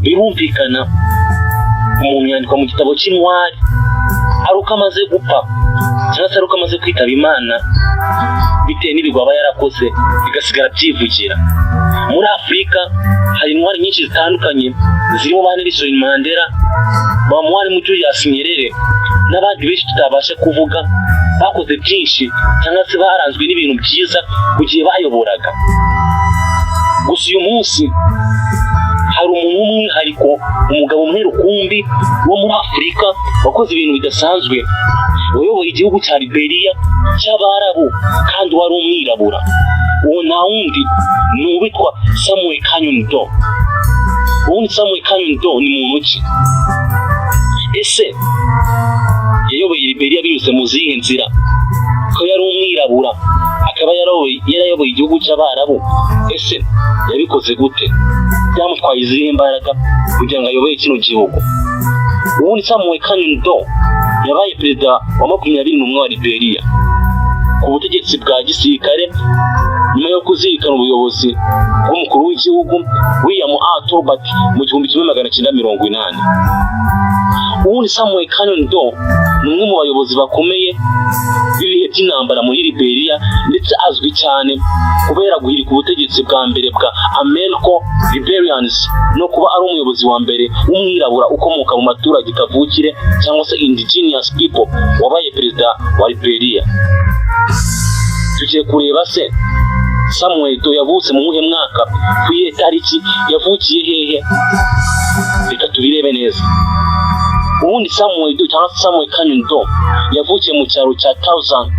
Birumvikana, umuntu yandikwa mu gitabo cy'intwari ari uko amaze gupfa cyangwa se ari uko amaze kwitaba Imana, bitewe n'ibigwi aba yarakoze bigasigara byivugira. Muri Afurika hari intwari nyinshi zitandukanye zirimo ba Nelson Mandela, ba Mwalimu Julius Nyerere n'abandi benshi tutabasha kuvuga, bakoze byinshi cyangwa se baranzwe n'ibintu byiza ku gihe bayoboraga. Gusa uyu munsi hari umuntu w'umwihariko, umugabo umwe rukumbi wo muri Afurika wakoze ibintu bidasanzwe, wayoboye igihugu cya Liberia cy'Abarabu kandi wari umwirabura. Uwo nta wundi, ni uwitwa Samuel Kanyundo Doe. Ubundi Samuel Kanyundo Doe ni muntu ki? Ese yayoboye Liberia binyuze mu zihe nzira, ko yari umwirabura akaba yarayoboye igihugu cy'Abarabu? Ese yabikoze gute? Byamutwaye izihe mbaraga kugira ngo ayobore kino gihugu? Ubundi Samuel Kanyundo Doe yabaye perezida wa 21 wa Liberia ku butegetsi bwa gisirikare, nyuma yo kuzirikana ubuyobozi bw'umukuru w'igihugu William A. Tolbert mu 1980. Ubundi Samuel Kanyundo Doe ni umwe mu bayobozi bakomeye b'ibihe by'intambara muri Liberia, ndetse azwi cyane kubera guhirika ubutegetsi bwa mbere bwa American Liberians no kuba ari umuyobozi wa mbere w'umwirabura ukomoka mu baturage kavukire cyangwa se indigenous people wabaye perezida wa Liberia. Tugiye kureba se Samuel Doe yavutse mu wuhe mwaka, ku iyihe tariki, yavukiye hehe? Reka tubirebe neza. Ubundi Samuel Doe cyangwa se Samuel Kanyundo Doe yavukiye mu cyaro cya Townsend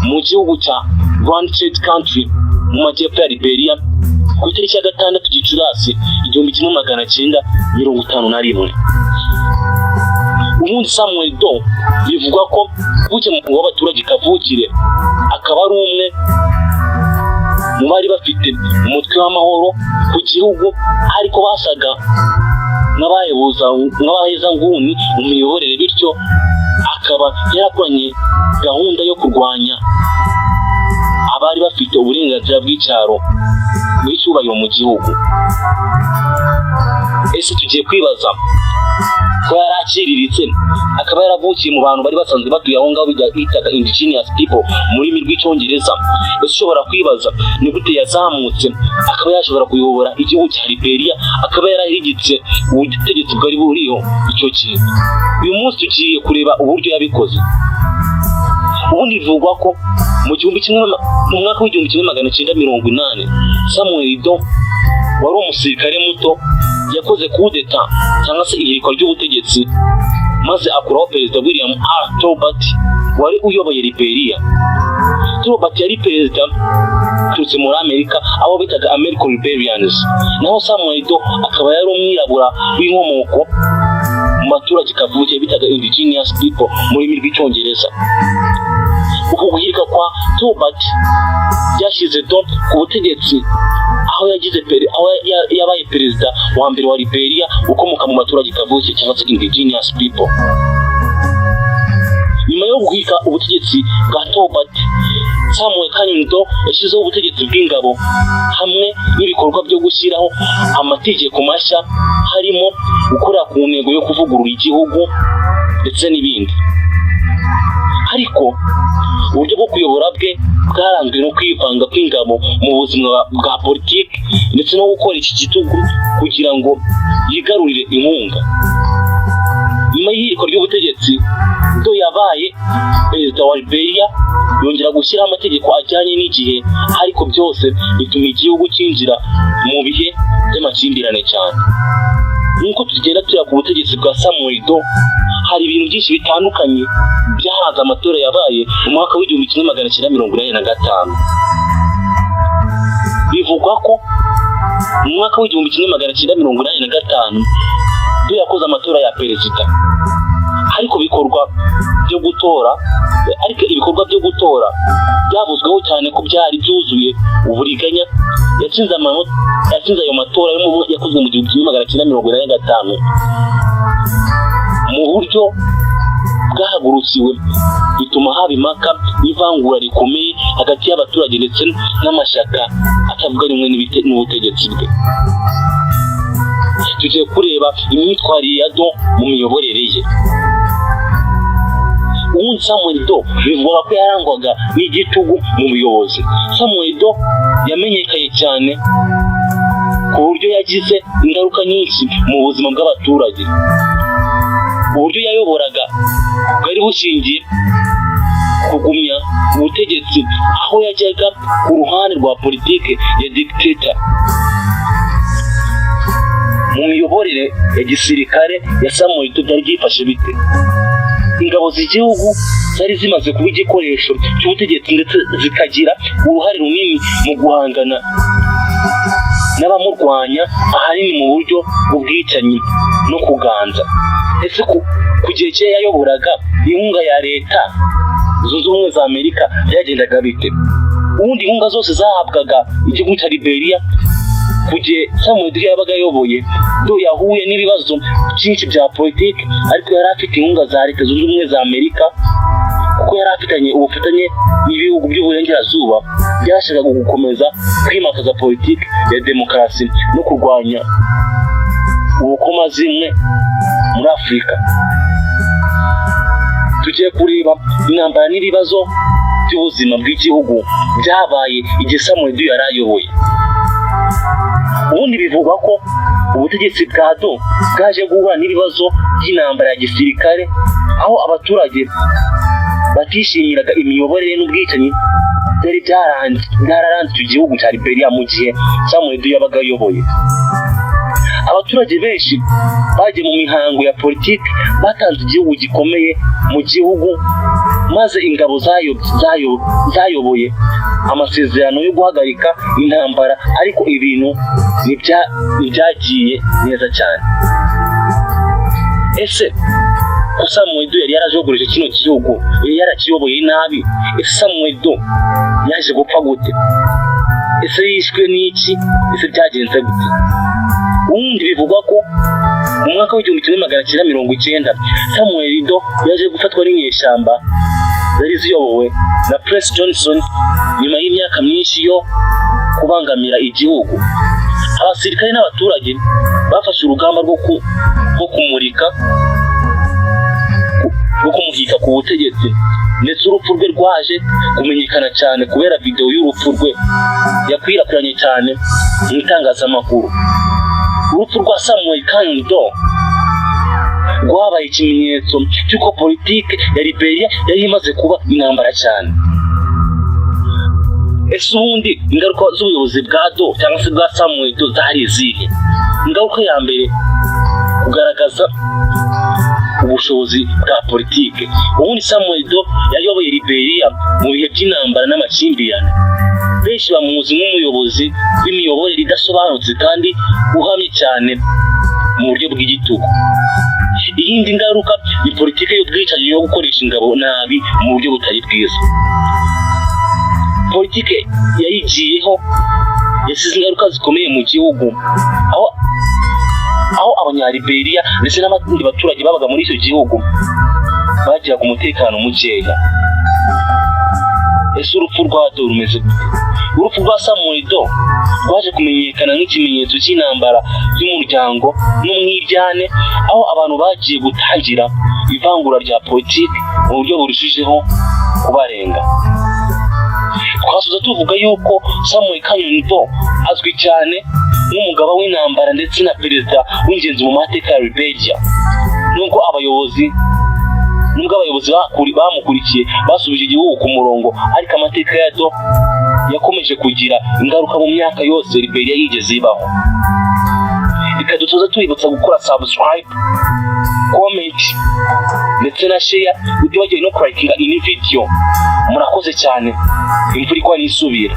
mu gihugu cya Grand Trade Country mu majyepfo ya Liberia ku itariki ya 6 Gicurasi 1951. Ubundi Samuel Doe bivugwa ko yavukiye mu w'abaturage kavukire, akaba ari umwe mu bari bafite umutwe w'amahoro ku gihugu, ariko basaga nk'abahezanguni mu miyoborere, bityo akaba yarakoranye gahunda yo kurwanya abari bafite uburenganzira bw'icyaro bw'icyubahiro mu gihugu. Ese tugiye kwibaza ko yari aciriritse, akaba yaravukiye mu bantu bari basanzwe batuye aho ngaho bitaga indigenous people mu rurimi rw'Icyongereza, ese ushobora kwibaza ni gute yazamutse akaba yashobora kuyobora igihugu cya Liberia, akaba yarahigitse ubutegetsi bwari buriho icyo gihe? Uyu munsi tugiye kureba uburyo yabikoze. Ubundi bivugwa ko mu mwaka w'1980 Samuel Doe wari umusirikare muto yakoze kudeta cyangwa se ihirikwa ry'ubutegetsi, maze akuraho perezida William R. Tolbert wari uyoboye Liberia. Tolbert yari perezida uturutse muri Amerika, abo bitaga American Liberians, naho Samuel Doe akaba yari umwirabura w'inkomoko mu baturage kavukire bitaga indigenous people mu rurimi rw'Icyongereza. Uku guhirika kwa Tolbert byashyize Doe ku butegetsi, aho yabaye perezida wa mbere wa Liberia ukomoka mu baturage kavukire cyangwa se indigenous people. Nyuma yo guhirika ubutegetsi bwa Tolbert, Samuel Kanyundo Doe yashyizeho ubutegetsi bw'ingabo hamwe n'ibikorwa byo gushyiraho amategeko mashya, harimo gukora ku ntego yo kuvugurura igihugu ndetse n'ibindi. Ariko uburyo bwo kuyobora bwe bwaranzwe no kwivanga kw'ingabo mu buzima bwa politiki ndetse no gukora iki gitugu kugira ngo yigarurire inkunga. Nyuma y'ihirikwa ry'ubutegetsi, Doe yabaye perezida wa Liberia, yongera gushyiraho amategeko ajyanye n'igihe, ariko byose bituma igihugu cyinjira mu bihe by'amakimbirane cyane. Nk'uko tugenda tureba ku butegetsi bwa Samuel Doe, hari ibintu byinshi bitandukanye byaranze amatora yabaye mu mwaka w'1985. Bivugwa ko mu mwaka w'1985 Doe yakoze amatora ya perezida, ariko ibikorwa byo gutora byavuzweho cyane ko byari byuzuye uburiganya. Yatsinze ayo matora yakozwe mu 1985 mu buryo bwahagurukiwe, bituma haba impaka n'ivangura rikomeye hagati y'abaturage ndetse n'amashyaka atari n'abatavuga rumwe n'ubutegetsi bwe. Tugiye kureba imyitwarire ya Doe mu miyoborere ye. Ubundi Samuel Doe bivugwa ko yarangwaga n'igitugu mu buyobozi. Samuel Doe yamenyekanye cyane ku buryo yagize ingaruka nyinshi mu buzima bw'abaturage. Uburyo yayoboraga bwari bushingiye kugumya ubutegetsi, aho yajyaga ku ruhande rwa politike ya dictator. Mu miyoborere ya gisirikare ya Samuel Doe byari byifashe bite? Ingabo z'igihugu zari zimaze kuba igikoresho cy'ubutegetsi, ndetse zikagira uruhare runini mu guhangana n'abamurwanya, ahanini mu buryo bw'ubwicanyi no kuganza. Ese ku gihe cye yayoboraga, inkunga ya Leta Zunze Ubumwe za Amerika byagendaga bite? Ubundi inkunga zose zahabwaga igihugu cya Liberia ku gihe Samuel Doe yabaga ayoboye. Doe yahuye n'ibibazo byinshi bya politiki, ariko yari afite inkunga za Leta Zunze Ubumwe za Amerika, kuko yari afitanye ubufatanye n'ibihugu by'uburengerazuba byashakaga gukomeza kwimakaza politiki ya demokarasi no kurwanya ubukomazimwe muri Afurika. Tugiye kureba intambara n'ibibazo by'ubuzima bw'igihugu byabaye igihe Samuel Doe yari ayoboye. Ubundi bivugwa ko ubutegetsi bwa Doe bwaje guhura n'ibibazo by'intambara ya gisirikare, aho abaturage batishimiraga imiyoborere n'ubwicanyi byari byararanze icyo gihugu cya Liberia mu gihe Samuel Doe yabaga ayoboye. Abaturage benshi bagiye mu mihango ya politiki, batanze igihugu gikomeye mu gihugu, maze ingabo zayo zayoboye amasezerano yo guhagarika intambara, ariko ibintu ntibyagiye neza cyane. Ese ko Samuel Doe yari yarajogoreje kino gihugu, yari yarakiyoboye nabi, ese Samuel Doe yaje gupfa gute? Ese yishwe n'iki? Ese byagenze gute? Ubundi bivugwa ko mu mwaka w'1990 Samuel Doe yaje gufatwa n'inyeshyamba zari ziyobowe na Prince Johnson nyuma y'imyaka myinshi yo kubangamira igihugu. Abasirikare n'abaturage bafashe urugamba rwo kumurika, rwo kumuhika ku butegetsi, ndetse urupfu rwe rwaje kumenyekana cyane kubera videwo y'urupfu rwe yakwirakwiranye cyane mu itangazamakuru. Urupfu rwa Samuel Kanyon Doe rwabaye ikimenyetso cy'uko politike ya Liberia yari imaze kuba intambara cyane. Ese ubundi ingaruka z'ubuyobozi bwa Doe cyangwa se bwa Samuel Doe zari izihe? Ingaruka ya mbere, kugaragaza ubushobozi bwa politike. Ubundi Samuel Doe yayoboye Liberia mu bihe by'intambara n'amakimbirane. Benshi bamuzi nk'umuyobozi w'imiyoborere idasobanutse kandi uhamye cyane mu buryo bw'igitugu. Iyindi ngaruka ni politike y'ubwicanyi yo gukoresha ingabo nabi mu buryo butari bwiza. Politike yayigiyeho yasize ingaruka zikomeye mu gihugu, aho Abanyaliberiya ndetse n'abandi baturage babaga muri icyo gihugu bagiraga umutekano mukeya. Ese urupfu rwa Doe rumeze gute? Urupfu rwa Samuel Doe rwaje kumenyekana nk'ikimenyetso cy'intambara y'umuryango n'umwiryane, aho abantu bagiye gutangira ivangura rya politiki mu buryo burushijeho kubarenga. Twasoza tuvuga yuko Samuel Kanyon Doe azwi cyane nk'umugaba w'intambara ndetse na perezida w'ingenzi mu mateka ya Liberia. Nubwo abayobozi bamukurikiye basubije igihugu ku murongo, ariko amateka ya Doe yakomeje kugira ingaruka mu myaka yose Liberia yigeze ibaho. Reka dusoze tubibutsa gukora subscribe, comment ndetse na share, utibagiwe no kulikinga iyi video. Murakoze cyane. Imvura igwa n'isubira.